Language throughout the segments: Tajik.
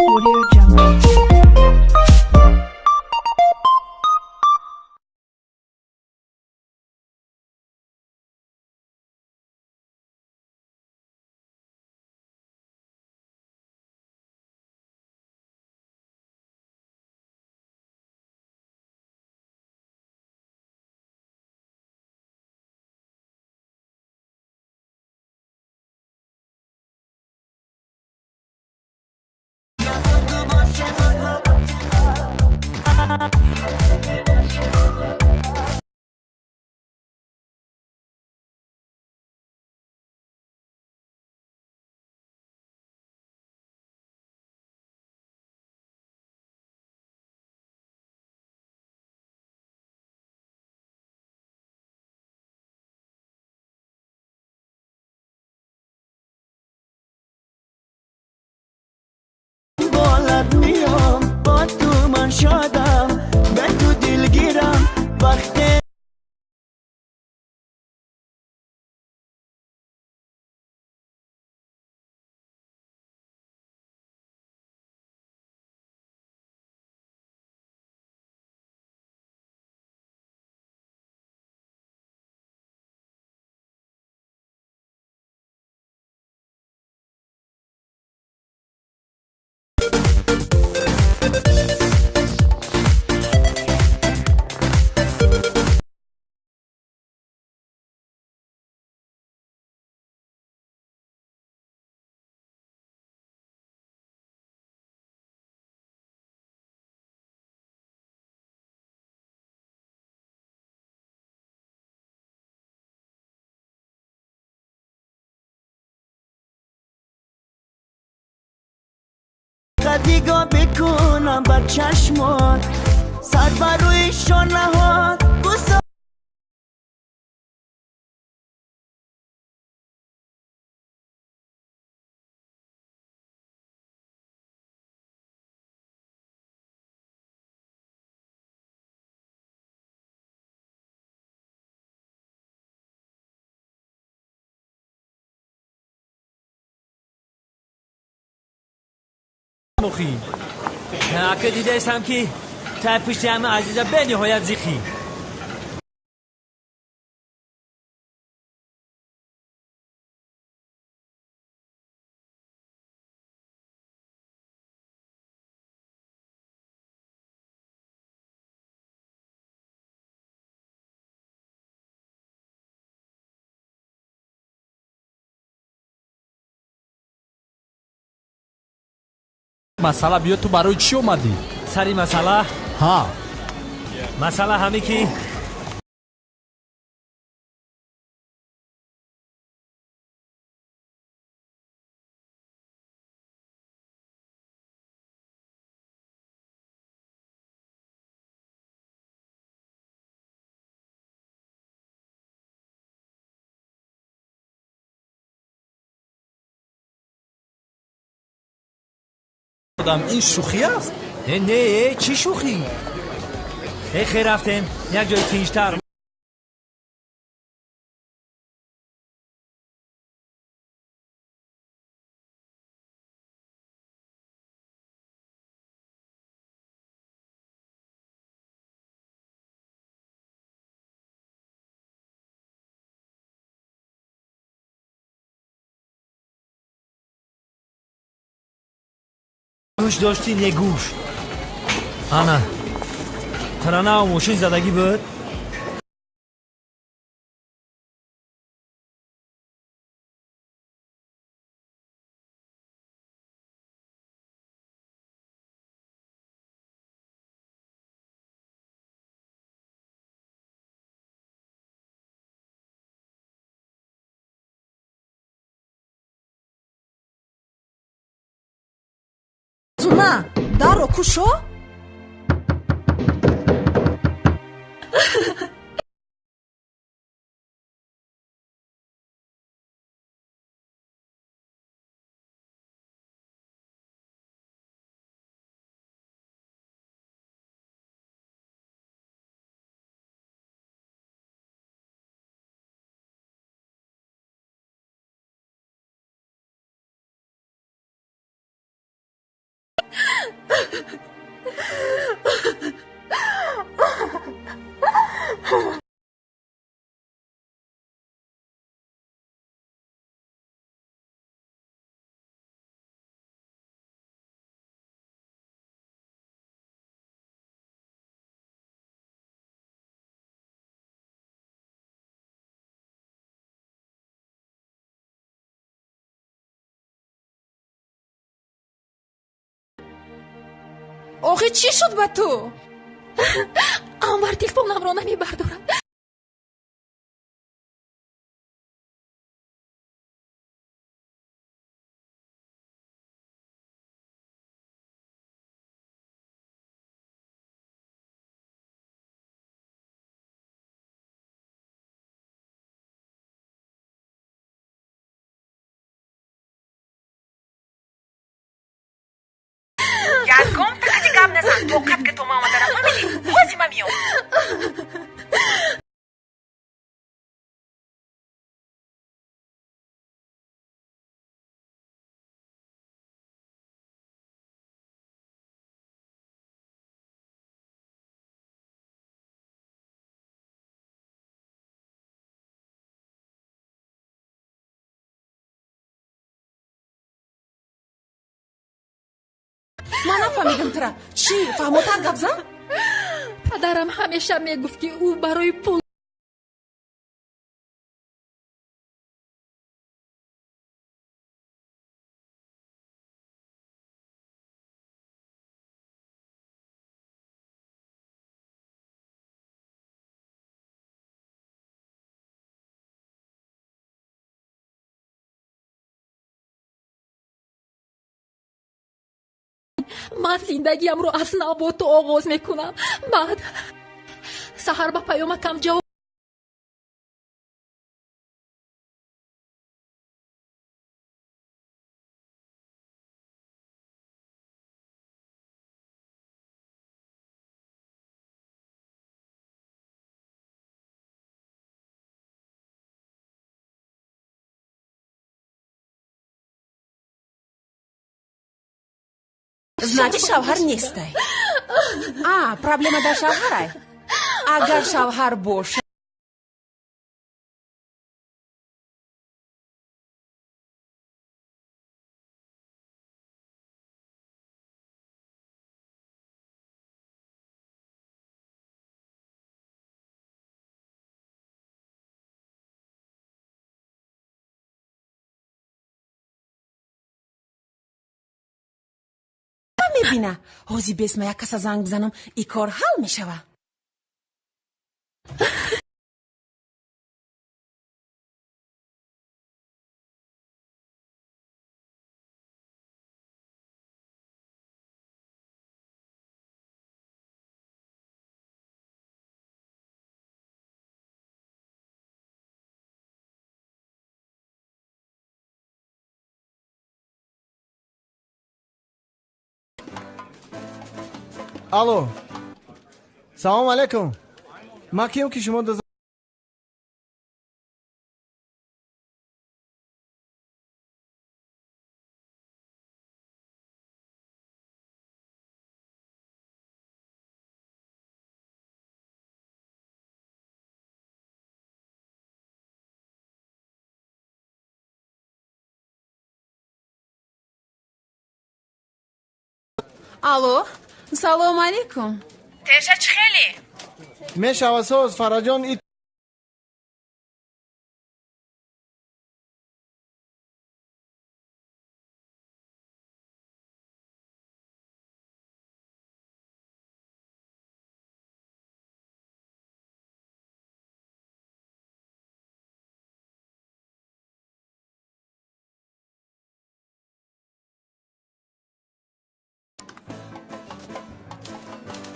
Audio Jungle. بالت میام با تو من شادم به تو دلگیرم وقت. دیگا بکنم بر چشمات سر بر روی شانهات بوسه. Мухӣ ака, дидаистам, ки тай пушти ҳама азиза бениҳоят зихӣ. Масъала биё, ту барои чӣ омадӣ? Сари масъала. Ҳа. Масъала ҳаме ки одам, ин шӯхӣ аст? Э, не, э, чӣ шӯхӣ? Э, хе, рафтем як ҷои тинҷтар. Гӯш доштӣ, не гӯш. Ана таранау мошин задагӣ буд. Зуна, дарро кушо. Охи, чӣ шуд ба ту? Анвар телефонамро намебардорад. Ягон тақати гап назан, тоқат ки то ман омаданам, фаҳмидӣ? Ҳозир ман миём. Ман нафаҳмидам тура. Чӣ, фаҳмотар гап зан. Падарам ҳамеша мегуфт, ки ӯ барои пул ман зиндагиамро аз нав бо ту оғоз мекунам. Баъд саҳар ба паёмакам ҷавоб Значит, шавҳар нестай. А проблема дар шавҳарай. Агар шавҳар бошад, мебина. Ҳозир бесма як каса занг бизанам, и кор ҳал мешава. Алло, салом алейкум. Ман кием, ки шумо Алло, салому алейкум. Теша, чӣ хеле? Мешава, соз, Фараҷон и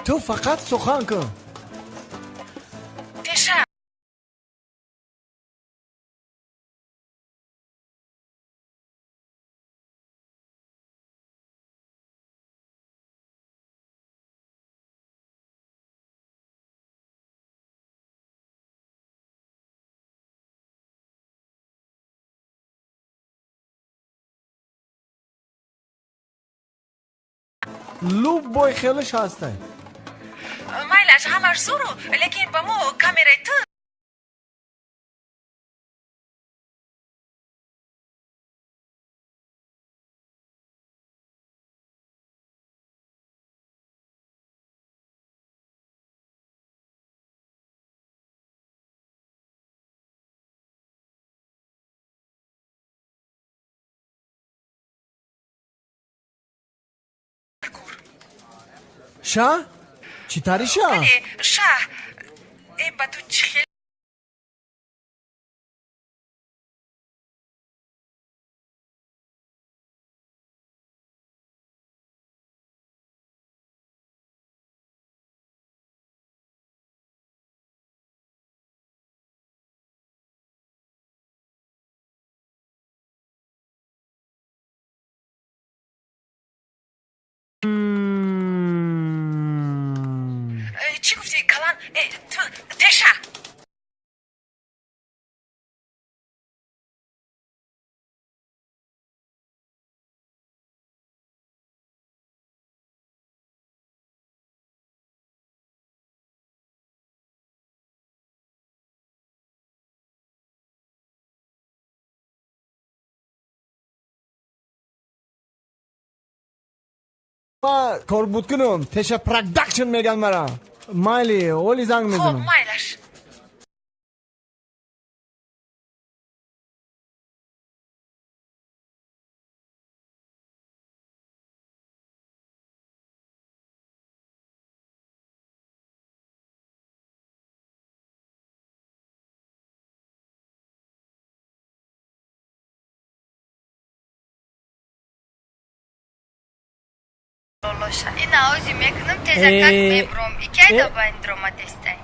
ту фақат сухан кун. Теша. Любой хелиш ҳастай. Майлаш, ҳамаш зуру, лекин ба мо камераи ту Ша? Чӣ тари ша? Бале, ша. Э, ба ту чӣ хел Э, чӣ гуфтӣ, калан? Э, ту теша. Ма корбудкунум, Теша Продакшн меган мара. Майли, оли занг Хоб, мезанам. Майлаш. Лолоша. Ина ози мекунам, тезакак Э, мебуром. Икай э. да байн дромадестай.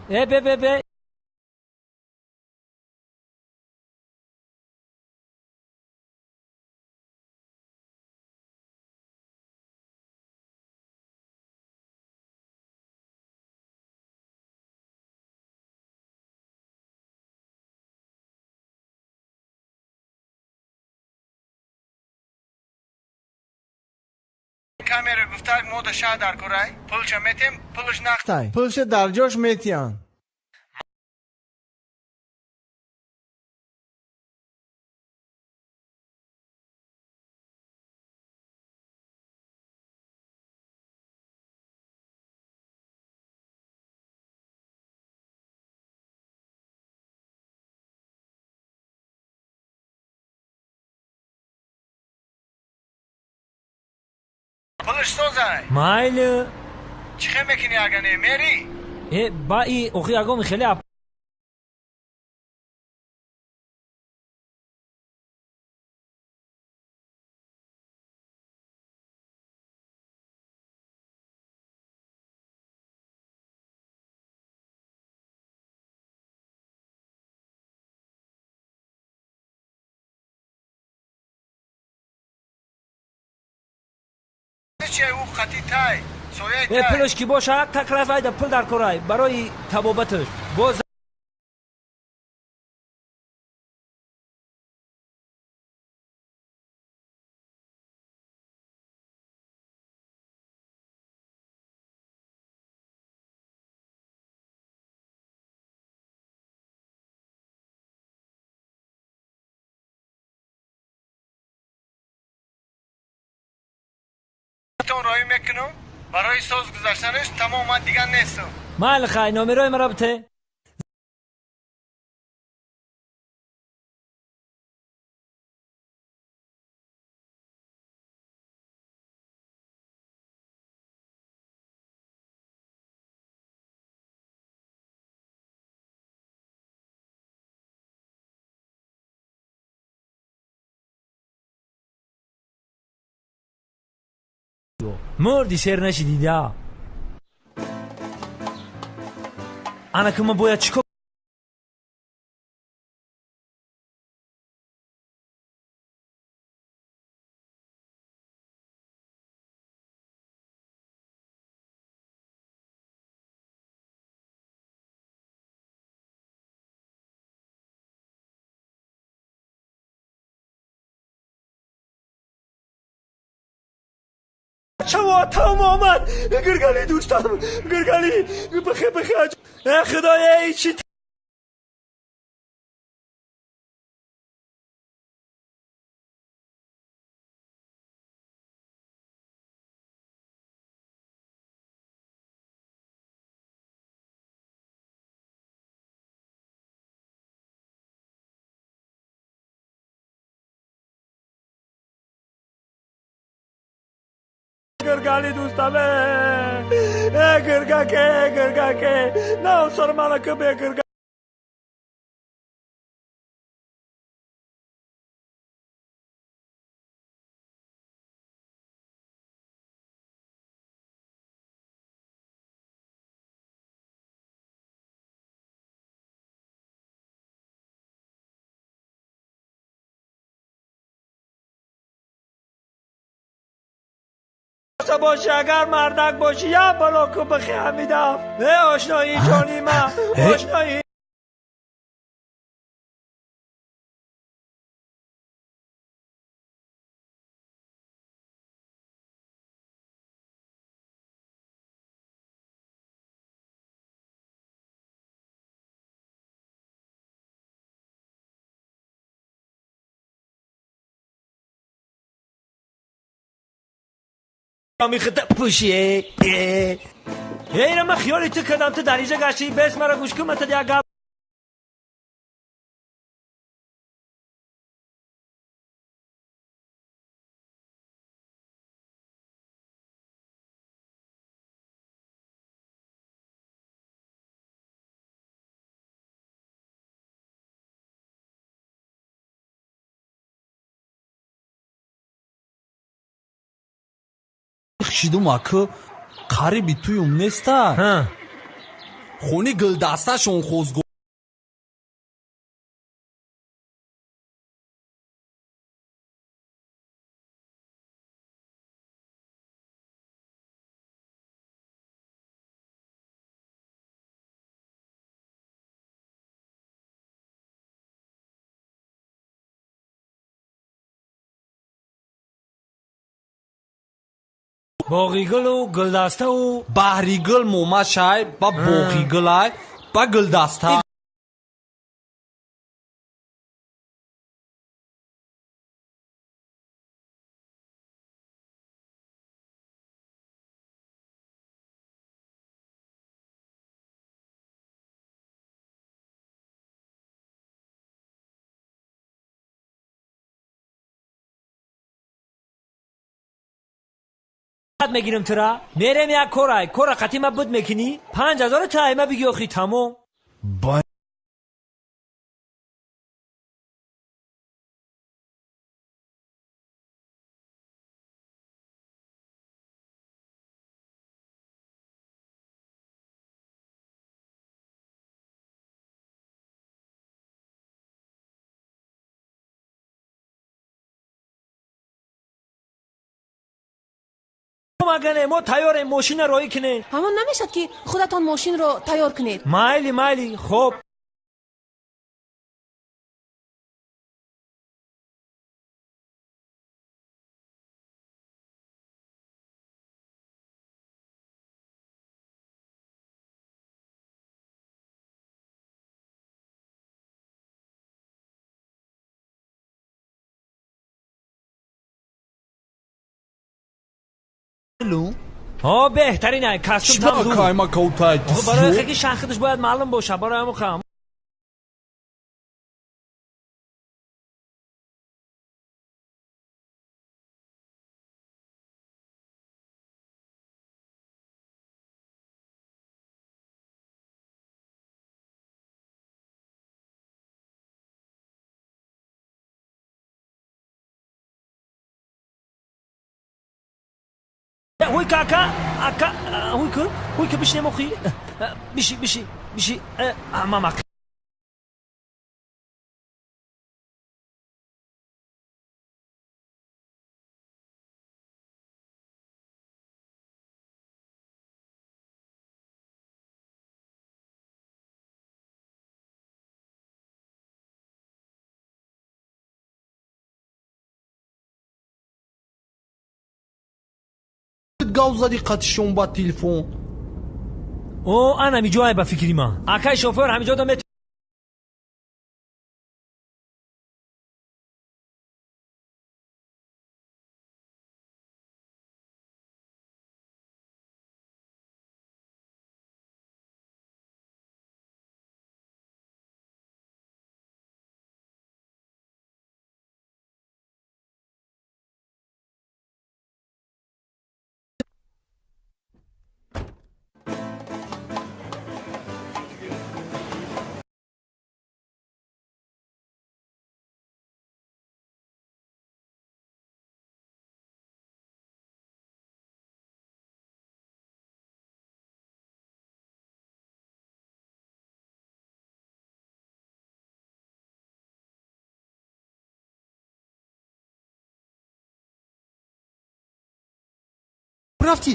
Э, бе, бе, бе. Камера гуфтак мода ша дар корай. Пулша метем, пулш нақтай. Пулша дар ҷош метиҳанд. Пулш созай. Майли. Чӣ хел мекунӣ, агар не мери? Э, ба и охи ягон хеле Чи ӯ қати тай? Сояи Э, тай. пулш ки боша, как раз вайда пул дар корай барои табобаташ. Боз Тон роҳӣ мекунам. Барои соз гузаштанаш тамом, ман дигар нестам. Майли, хай, номерои маро бите. Мурди сер нашидида. Ана ки ма бояд чӣ кор? Бачаво там омад. Гиргали дӯстам, Гиргали, бихе, бихе. Э, худоя, чӣ Гиргали дӯстам, э, гиргаке, гиргаке, на сармана бе гирга. باشی اگر مردک باشی یا بلاکو بخی حمیدم. ای آشنایی جانی من، آشنایی. میخواد پوشی. ای من خیالی تو کردم، تو در اینجا گشتی. بس مرا گوش کن، من تا دیگه Шидум, аку, қариби туюм неста. Хони гулдасташон хозго. Боғи гулу гулдаставу. Баҳри гул момашай, ба боғи гулай, ба гулдаста. Мегирам тура, мерем як корай, кора қатӣ ма буд мекунӣ, 5000 тайма биги, охи тамом. Ба магане мо тайёрем, мошина роӣ кунем. Ҳамон намешад, ки худатон мошинро тайёр кунед? Майли, майли, хоб. Ҳо, беҳтарин ай кастум там зуд. Кайма каутай. Барои хе ки шахтиш бояд маълум боша, барои ҳамон хам. Ҳуй ка, ака, ака, ҳуй ку, ҳуй ку, бишинем охи. Биши, биши, биши, мамак. Гав зади қатишон ба телефон. О, ан ҳамиҷое ба фикри ман. Акай шофёр ҳамиҷода мет. Рафтӣ.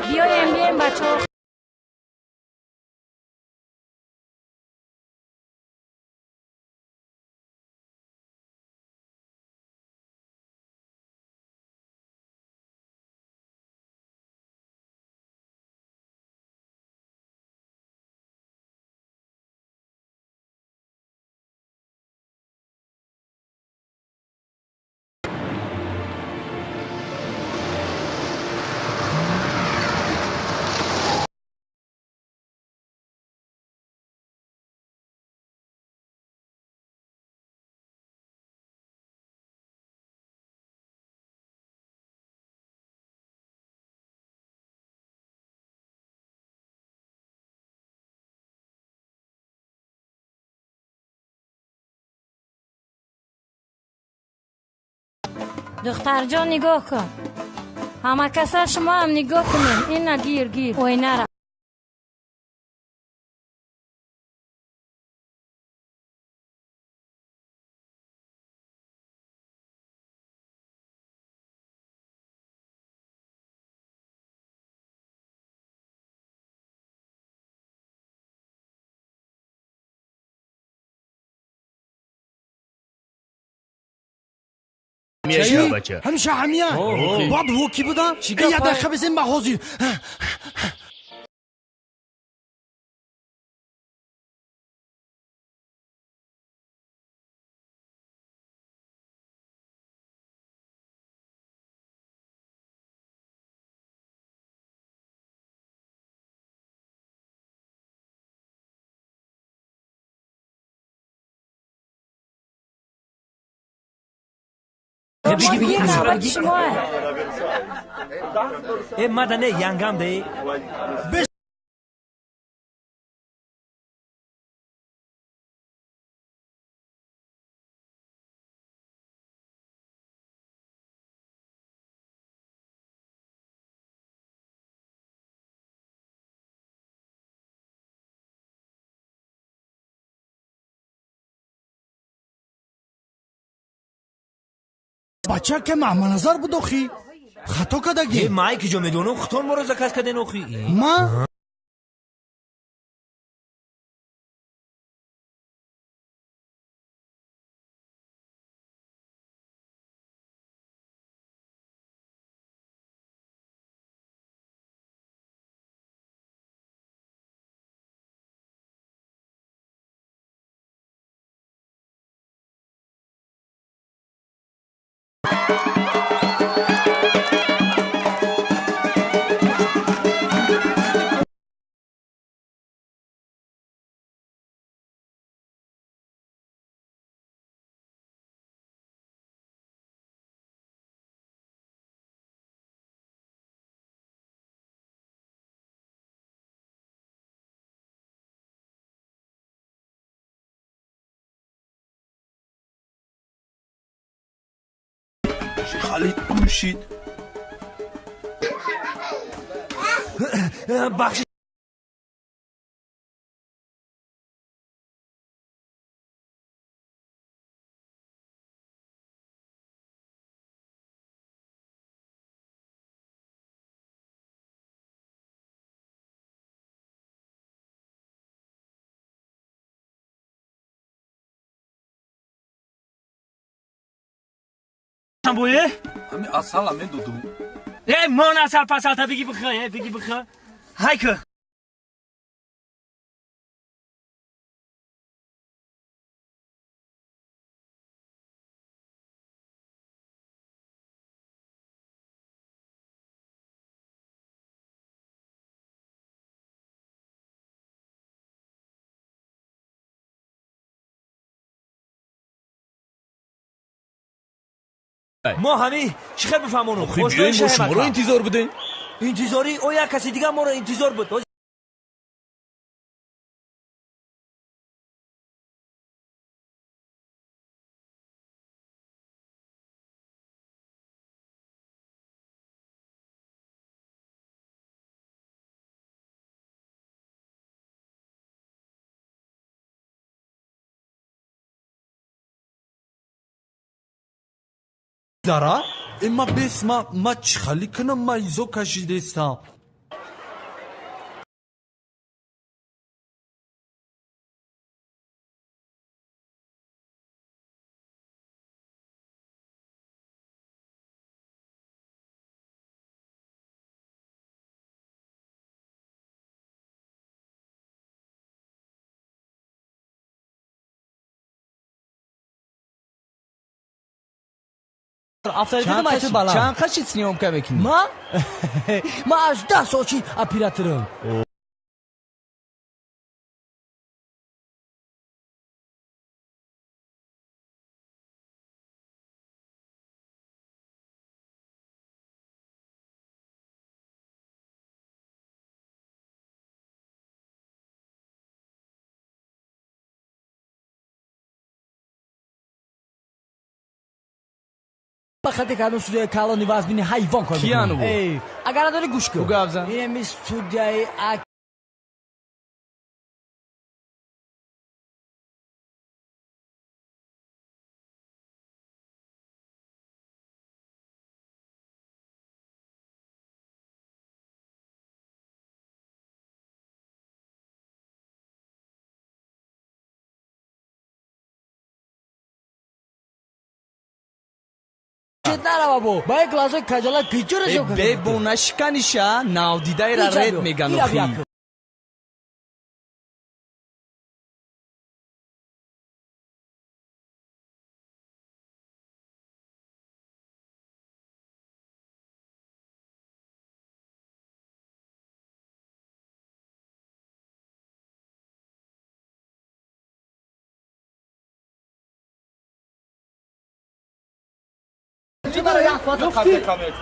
Биёем, биёем, бачаҳо. Духтарҷон, нигоҳ кун, ҳама каса шумо ҳам нигоҳ кунед. Ина, гир, гир оинара. Ҳамеша ҳамия бояд воки будам. Я дақиқа бизем, ба ҳозир. Биги, Гир, навбати шумоа. Э, мада не, янгам де. Бача ке Маҳмадназар буд охи. Хато кардагӣ. Э, май ки ҷо медонам, хутон моро заказ карден охи. Ма? Халид кушид. Бахши. Буе? Ҳами асала медодум. Э, мон асал пасалта биги бихо, э, биги бихо. Ҳайка. Мо ҳами чӣ хел бифаҳмонум? Охи, биёем, мо шуморо интизор будем. Интизорӣ? О, як каси дигар моро интизор буд. Дара? Э, ма бес, ма чӣ хали кунам, ма изо кашидестам. Чанд қашид съёмка мекунӣ? Ма? Ма 18 сол чи операторам. Хате кардам студияи калони вазмини ҳайвон кор Кияну мекунам. Эй, агар надори гӯш кун. Ту гап зан. Инами студияи нарава бо. Ба як лаҳзаи каҷала киҷура Э, шо. бебо нашиканиша, навдидаира ред меган охи. Маро як соат қабл камед.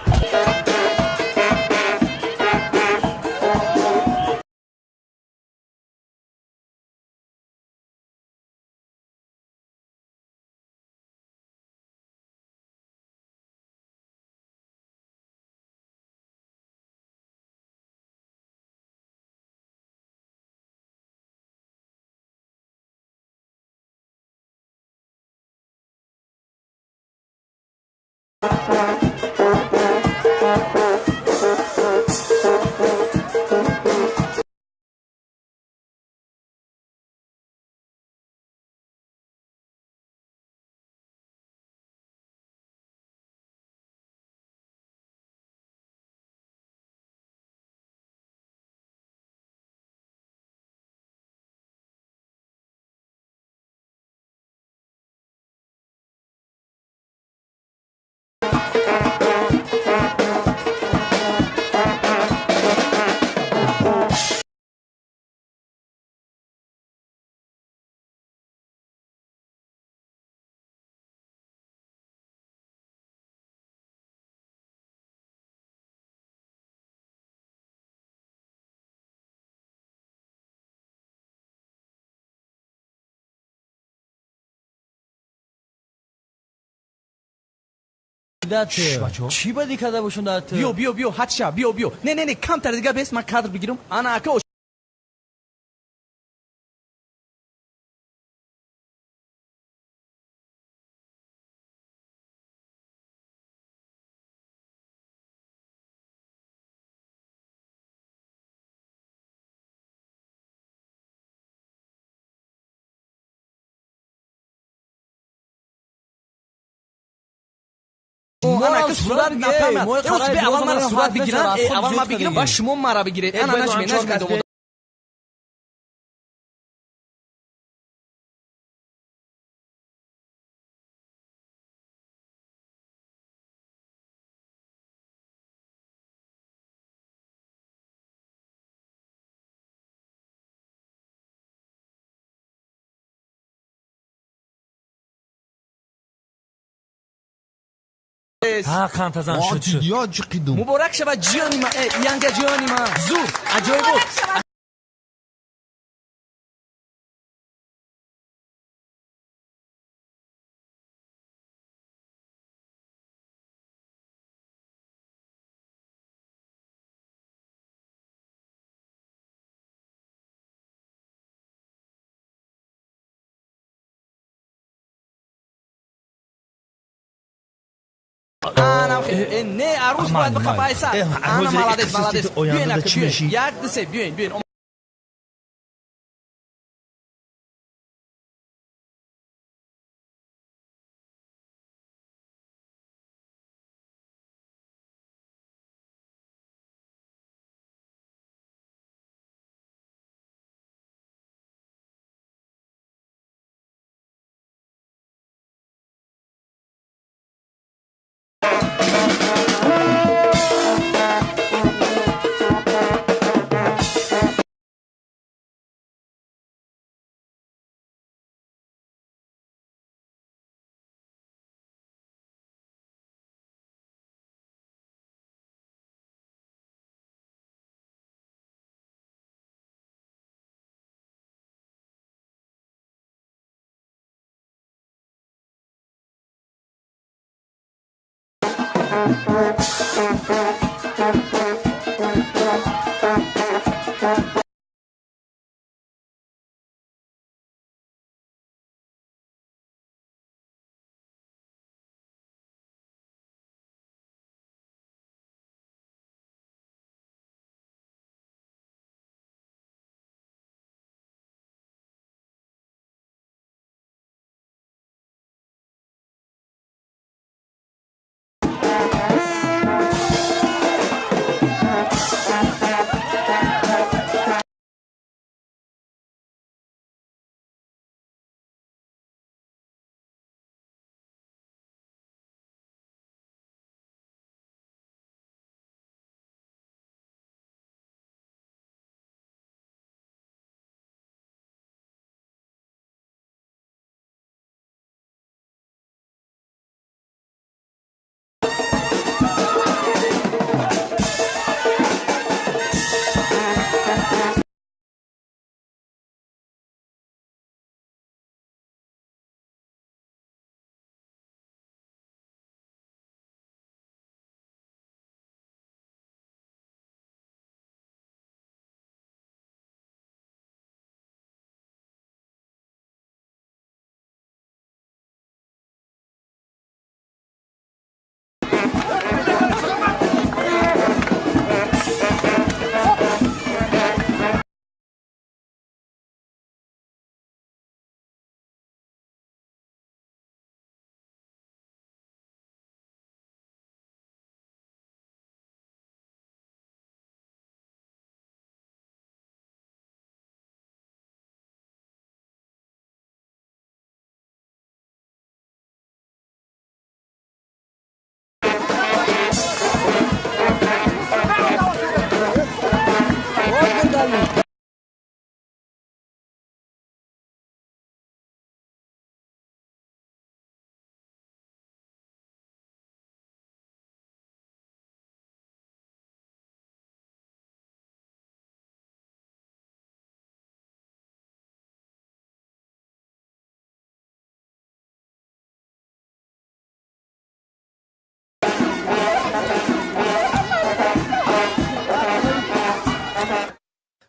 Чӣ бадӣ карда бошам дар ту? Биё, биё, биё, ҳатша, биё, биё. Не, не, не, камтар дига бес, ман кадр бигирам. Ана ака. Ана сурат напамад. Э, аввал мара сурат бигирам, э, аввал ма бигирам, ба шумо мара бигиред. Ана нажме, нажме домод. Ҳа, қантазан шуд, шуд. Ё ҷиқидум. Муборак шавад, ҷиёни ма, э, янга ҷиёни ма. Зур, аҷоиб буд. Не, арӯз бояд бихапайса. Ана, молодец, молодец. Биёин, ака, биёин. Як, ду, се, биёин, биёин.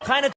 Хайна.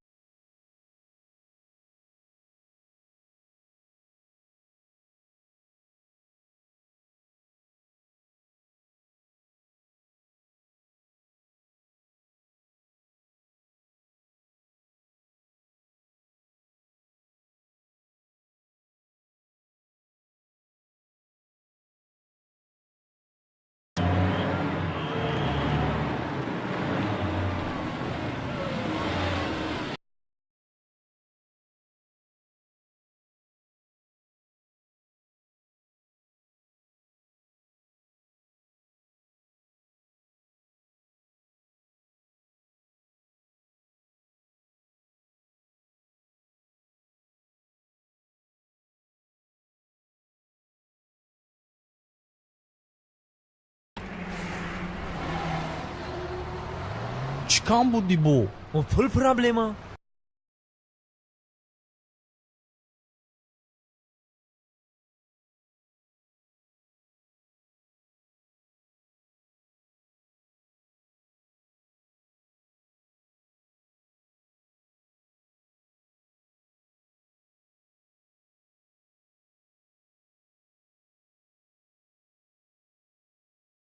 Чӣ кам буди бо? Пул проблема.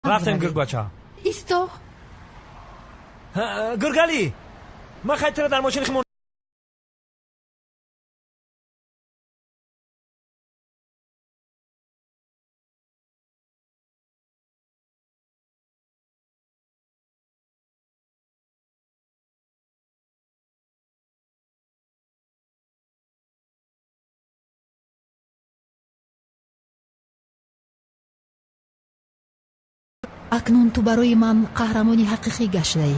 Рафтем, гургбача. Исто. Гургалӣ, ман хайтара дар мошини химон. Акнун ту барои ман қаҳрамони ҳақиқӣ гаштаӣ.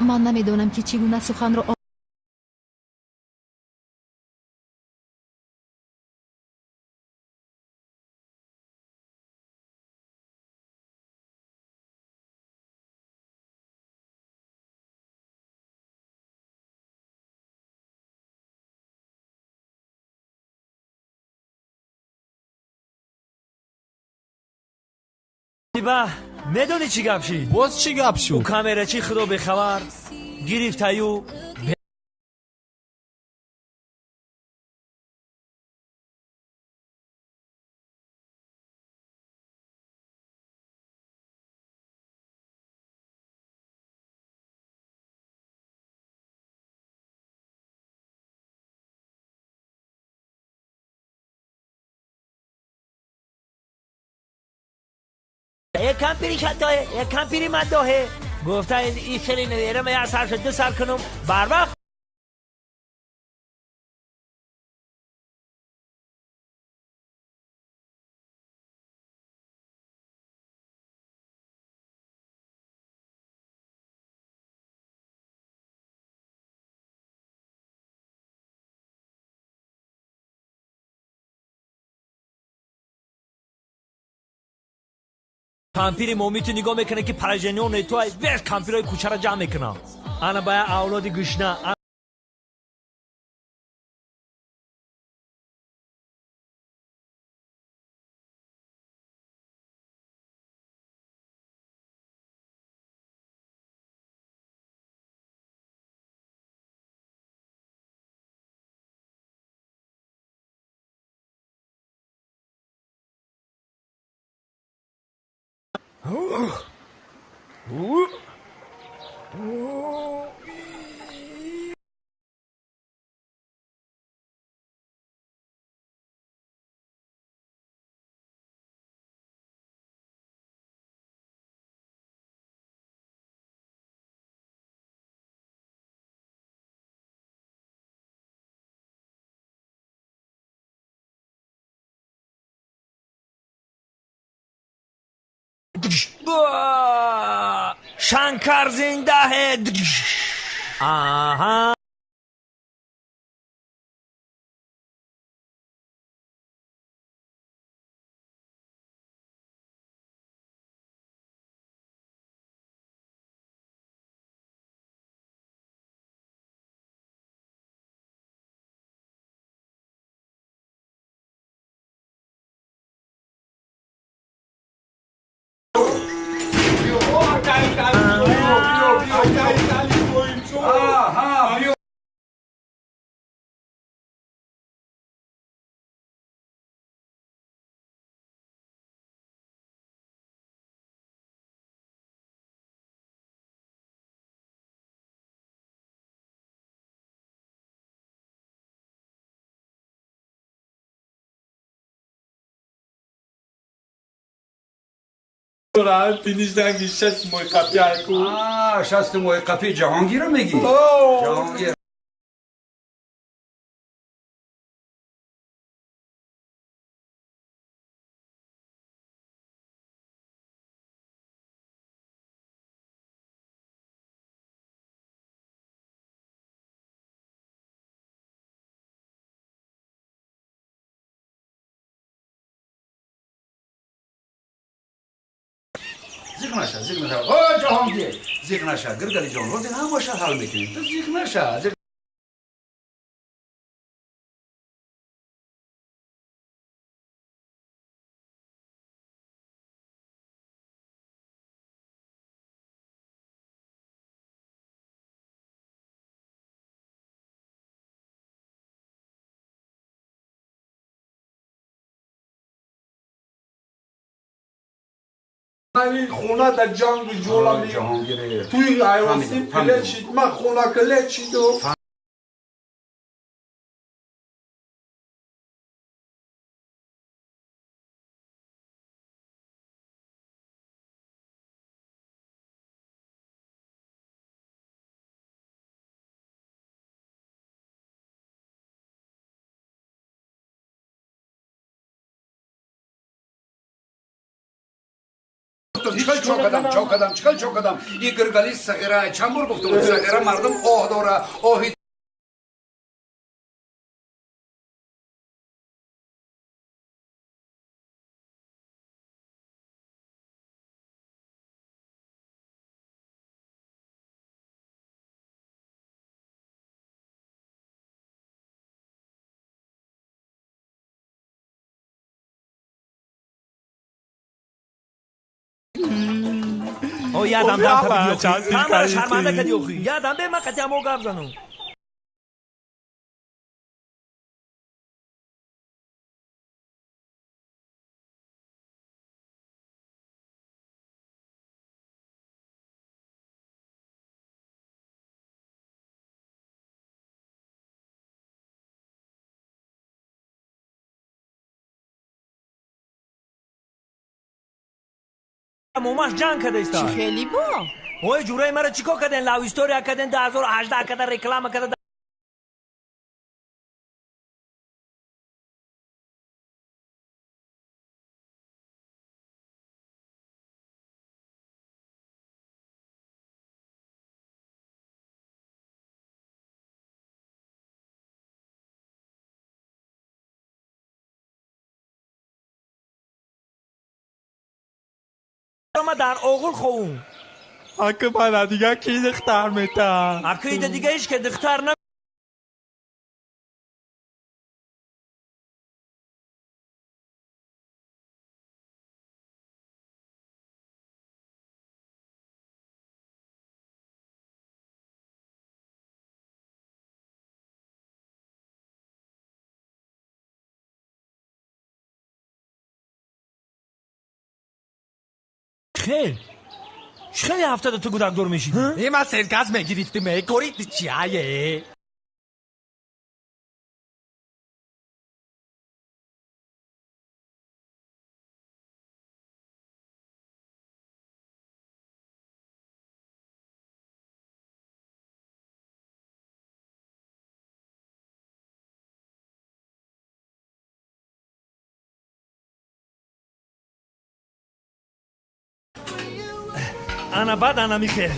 Ман намедонам, ки чӣ гуна суханро Ба медонӣ, чӣ гап шид? Боз чӣ гап шуд? Ӯ камерачи, худо бехабар, гирифтаю. یک کمپیری شتاه، یک کمپیری مداهه گفته این خیلی ندیرم، یک سر شد دو سر کنم بر وقت. Кампири момиту нигоҳ мекунад, ки положениё нетуай, вес кампирои кӯчара ҷамъ мекунам. Ана бая авлоди гушна. Шанкар зиндаҳе. Аҳа. Пинишданги шаст мои қапи айку. Шаст мои қапи Ҷаҳонгирро мегӣ? Ҷаҳонгир. Зиқ наша, зиқ наша. О, Ҷаҳонгир, зиқ наша. Гиргали ҷон, ҳозир ҳамаша ҳал мекунем. Ту зиқ наша. Хона дар ҷангу ҷола туи айвоси плечи ман хона клечиду. Чикал чокадам, чокадам, чикал чокадам. И гиргали сағира, чанд бор гуфтам, сағира мардум оҳ дора, оҳи О, ядам дам табиди охи. Ҳамара шарманда кади охи. Ядам бе ман қатиамо гап занам. Момаш ҷанг када иста. Чӣ хеле бо? Ой, ҷураи мара чӣ кор карден? Лав история карден, 2018 када реклама када. Ма дар оғул ховум. Ака мана дига ки духтар мета? Ака ида дига ҳеч ке духтар на. Хел. Хеле ҳафтада ту гудакдор мешидӣ? Е, ман серкас мегирифтим, е, кори ту чия, е? Ана баъд ана михел.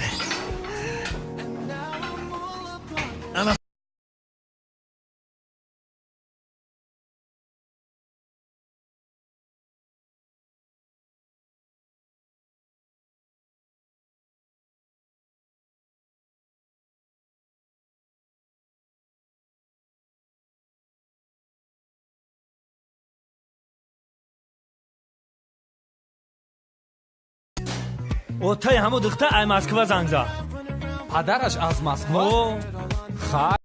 Ана отаи ҳамо духта ай Москва занг зад. Падараш аз Москва? Хай.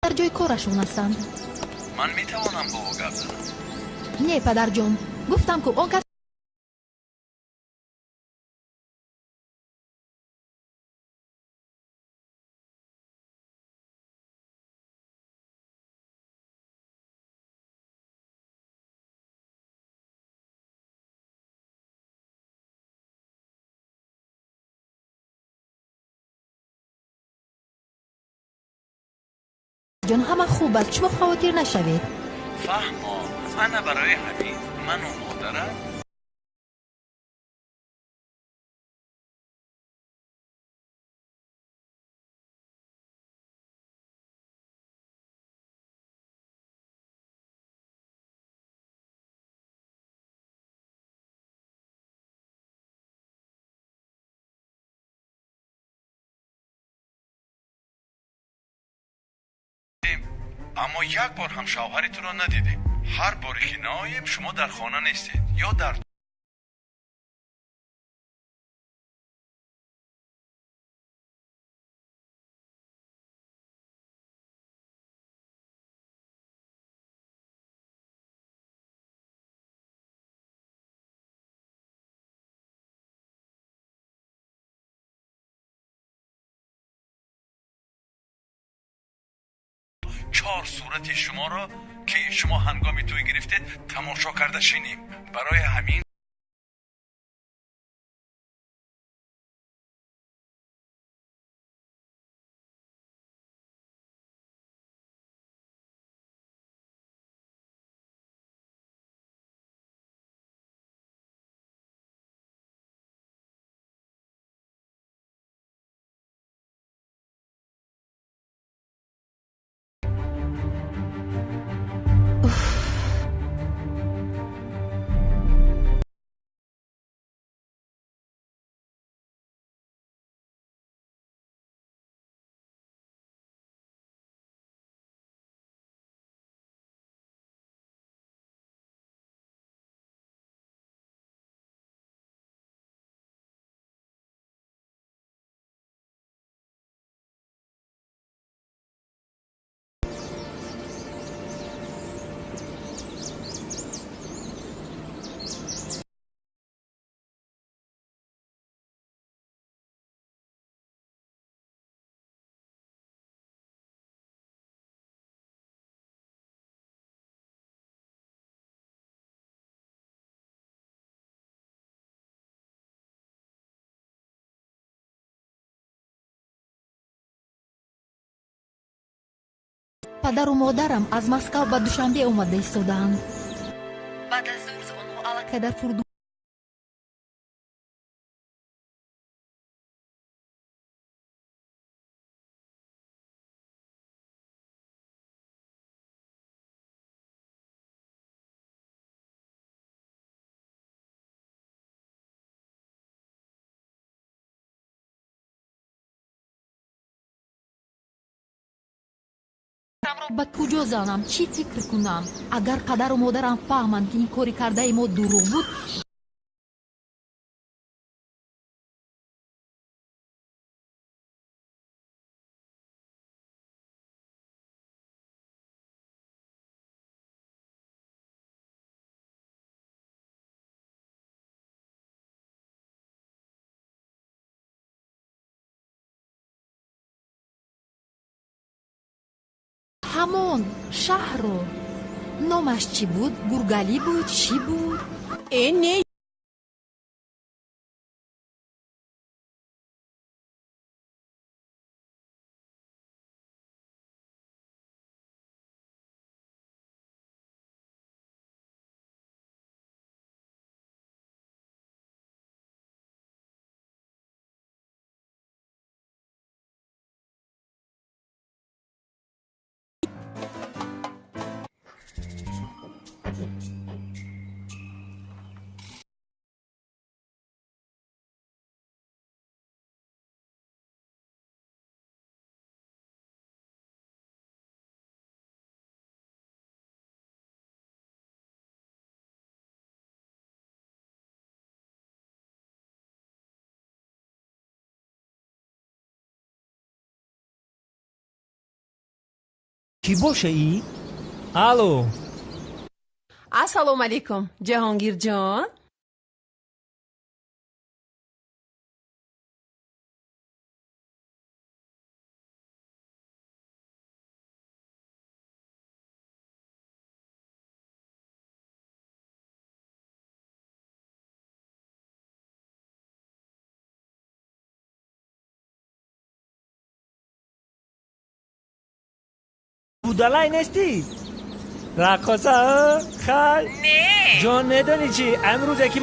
Дар ҷои корашон ҳастанд. Ман метавонам бо ӯ гап занам? Не, падарҷон, гуфтам, ку он кас ҷон, ҳама хуб аст, шумо хавотир нашавед. Фаҳмо, ана барои ҳамин ману модарам аммо як бор ҳам шавҳари туро надидем. Ҳар боре ки наоем, шумо дар хона нестед ё дар чор сурати шуморо, ки шумо ҳангоми тӯй гирифтед, тамошо карда шинем. Барои ҳамин Падару модарам аз Москав ба Душанбе омада истодаанд. Баъд аз 2 рӯз онҳо аллакай дар фурудгоҳ Ба куҷо занам, чӣ фикр кунам? Агар падару модарам фаҳманд, ки ин кори кардаи мо дурӯғ буд, ҳамон шаҳрро номаш чӣ буд, Гургалӣ буд, чӣ буд? Э, не. Кӣ боша и? Алло. Ассалому алайкум, Ҷаҳонгирҷон. Будалай нестӣ? Раққоса, хай? Не. Ҷон, медонӣ чӣ? Амрӯз яки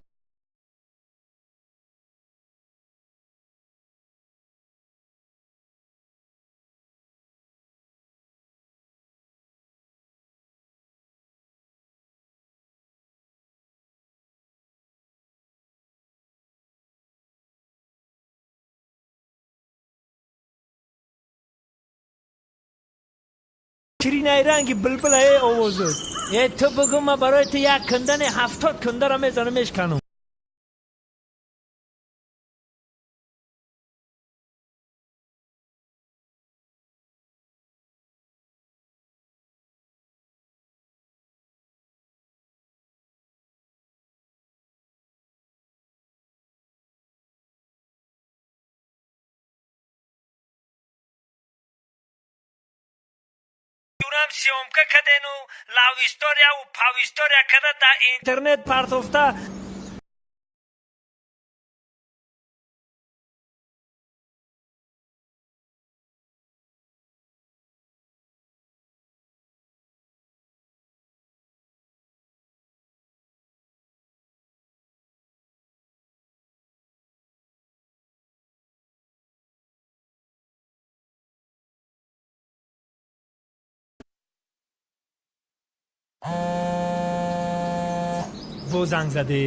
ширинаи ранги булбулае овозуд. Э, ту бугӯ, ман барои ту як кандане 70 кандара мезанам, мешканам. Юрам съёмка кадену лав историяву пав история када дар интернет партофта. Бо занг задӣ.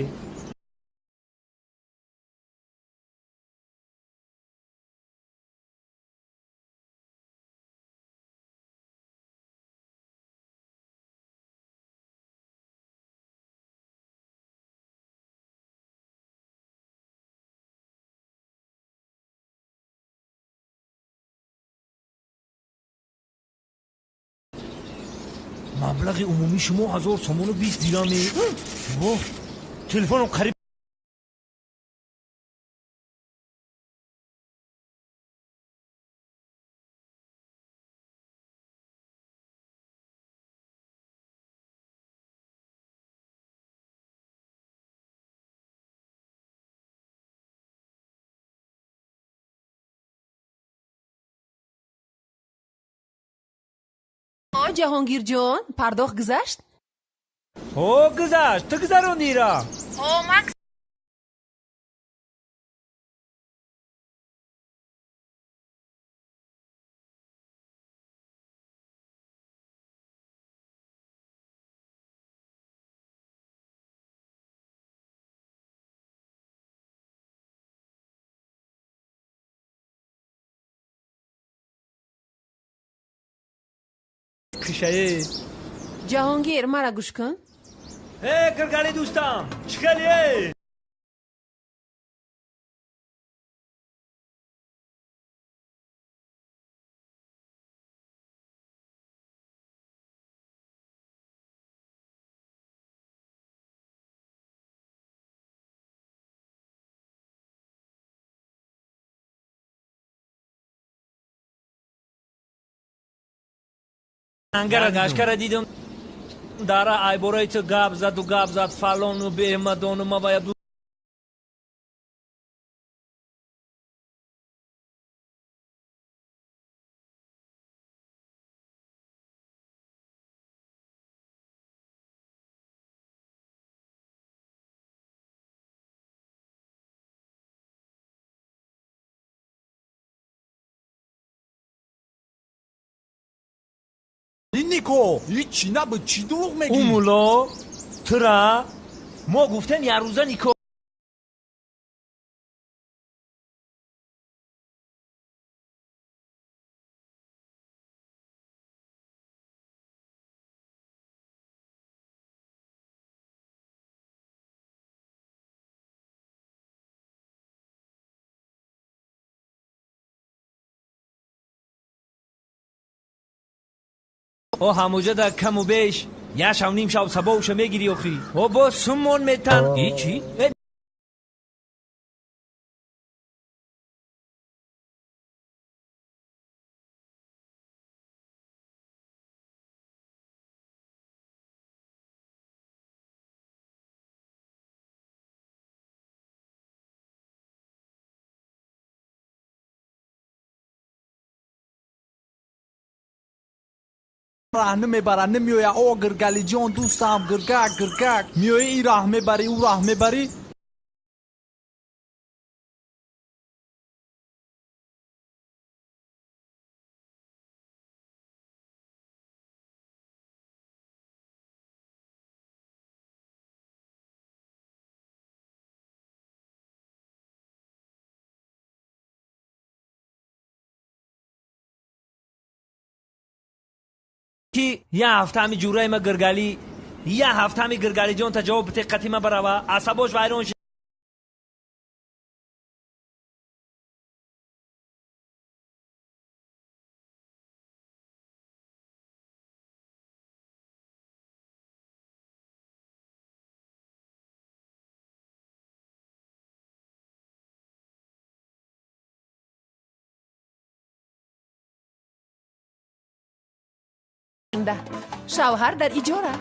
Маблағи умумии шумо 1000 сомону 20 дираме. Воҳ, телефоном қариб О, Ҷаҳонгирҷон, пардохт гузашт? Ҳо, гузашт. Ту гузарондиира? Ҳо, ман. Кишае. Ҷаҳонгир, мара гӯш кун. Э, гиргали дӯстам, чӣ хеле? Ангашкара дидам, дара айбораи ту гап заду гап зад, фалону беҳмадону мавая. Нико, ҳичи набуд, чӣ дурӯғ мегӣ? Ӯ мулло тура мо гуфтем, якрӯза никоҳ О ҳамуҷа да каму беш як шав ним шав сабовша мегирӣ охи. О боз суммон метан. И чӣ? Раҳ намебара, намеоя. О Гиргалиҷон, дӯстам, гиргак, гиргак, меои, ин раҳ мебарӣ, ӯ раҳ мебарӣ. Ки я ҳафта ҳами ҷураи ма Гиргалӣ, я ҳафта ҳами Гиргалиҷон та ҷавоб бите, қати ма барава, асабош вайрон. Шавҳар дар иҷора.